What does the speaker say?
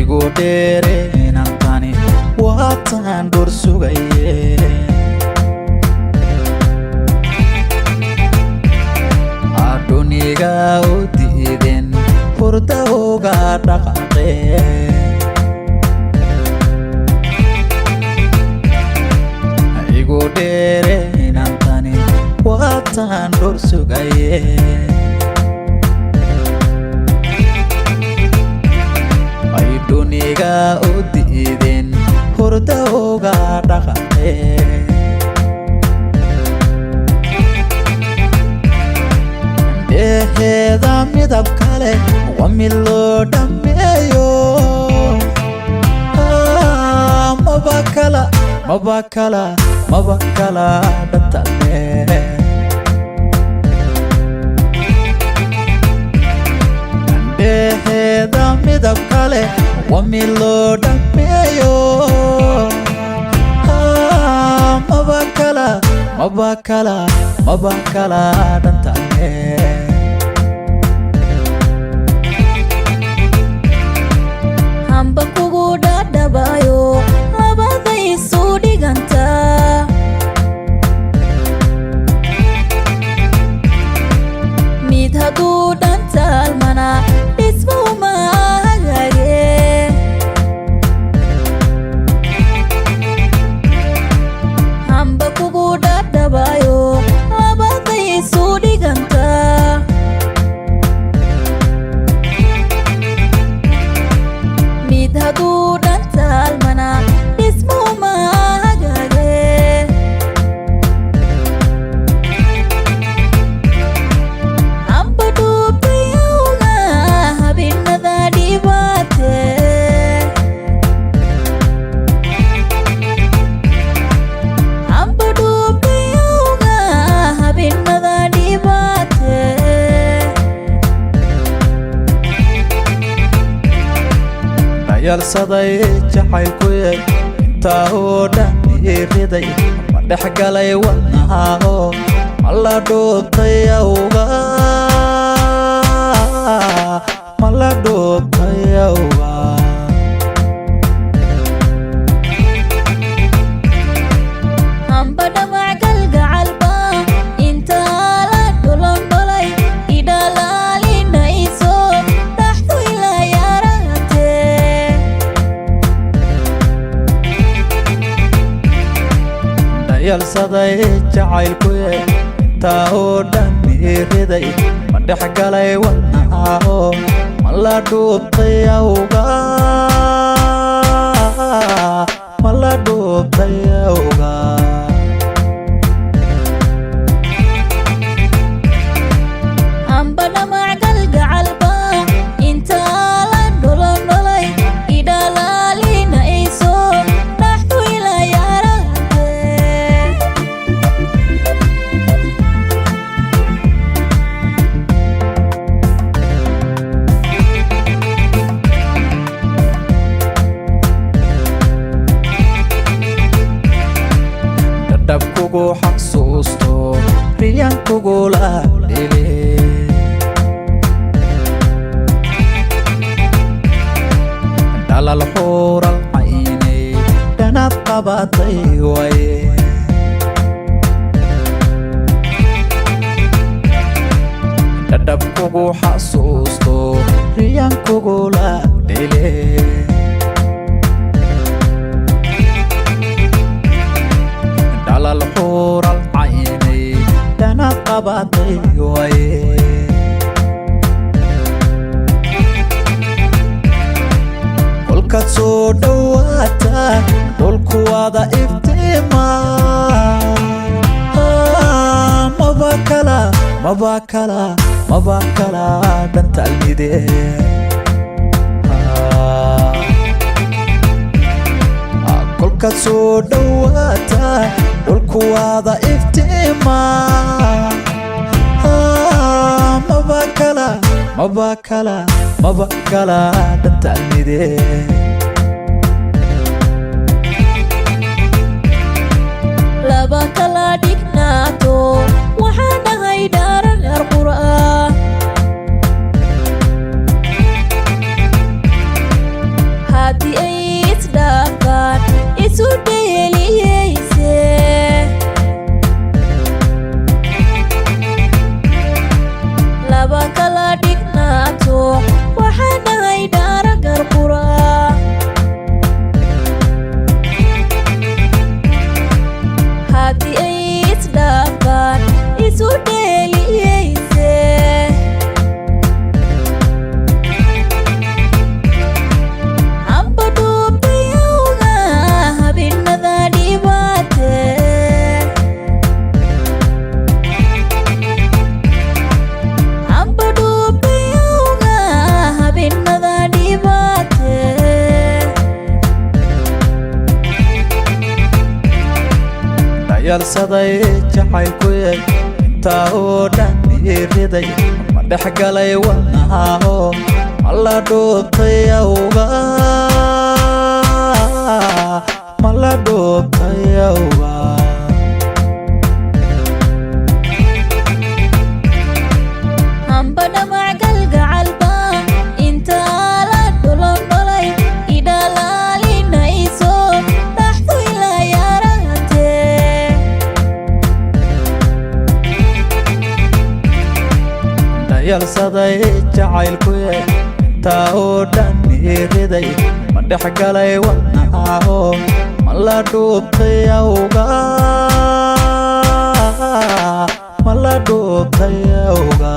Igu dheereenantani waataan dhur sugaye. Adhuniga u diideen hurda uga dhaqaqee. Igu dheereenantani waataan dhur sugaye. Ay dhuniga u diideen hurda uga dhaqaqee. Dheheeda midab kale waa mid loo dhammeeyo. Maba kala, maba kala, maba kala dhantale. Dheheeda midab kale waa mid loo dhammeeyo. Maba kala, maba kala, maba kala dhantale. Hamba kugu dhadhabayo labada isu dhiganta. Mid hadduu dhantaalmana dhisma uma hagaage. Hamba kugu dhadhabayo labada isu dhiganta. Mid hadduu dhantaalmana dhisma uma hagaage. Hamba dhuubtayowga habeenada dhibaate. Hamba dhuubtayowga habeenada dhibaate. Dhayalsaday jacaylkuye intaa oo dhan iriday, ma dhex galay wadnaha oo ma la dhuubtay awga, ma la dhuubtay awga. Hamba dhamac galgacalba intaa la dholondholay idhalaalinayso dhaxdu ilaa yaraatee. Dhayalsaday jacaylkuye intaa oo dhan iriday, ma dhex galay wadnaha oo ma la dhuubtay awga, ma la dhuubtay awga. Hamba dhamac galgacalba intaa la dholondholay idhalaalinayso dhaxdu ilaa yaraatee. Dhadhab kugu xasuusto riyan kugula dhili. Dhalal xuural caynay dhanaad qabatay waye. Dhadhab kugu xasuusto riyan kugula dhili. Dhalal xuural caynay dhanaad qabatay waye. Kolkaad soo dhowaata dhulku wada iftiima. Maba kala, maba kala, maba kala dhantaalmide. Kolkaad soo dhowaata dhulku wada iftiima. Maba kala, maba kala, maba kala dhantaalmide. Laba kala dhignaato waxaan dhahay dhaaran arqur'aan. Dhayalsaday jacaylkuye, intaa oo dhan iriday, ma dhex galay wadnaha oo ma la dhuubtay awga, ma la dhuubtay awga? Hamba dhamac galgacalba intaa la dholondholay, idhalaalinayso dhaxdu ilaa yaraantee. Dhayalsaday jacaylkuye, intaa oo dhan iriday, ma dhex galay wadnaha oo ma la dhuubtay awga, ma la dhuubtay awga?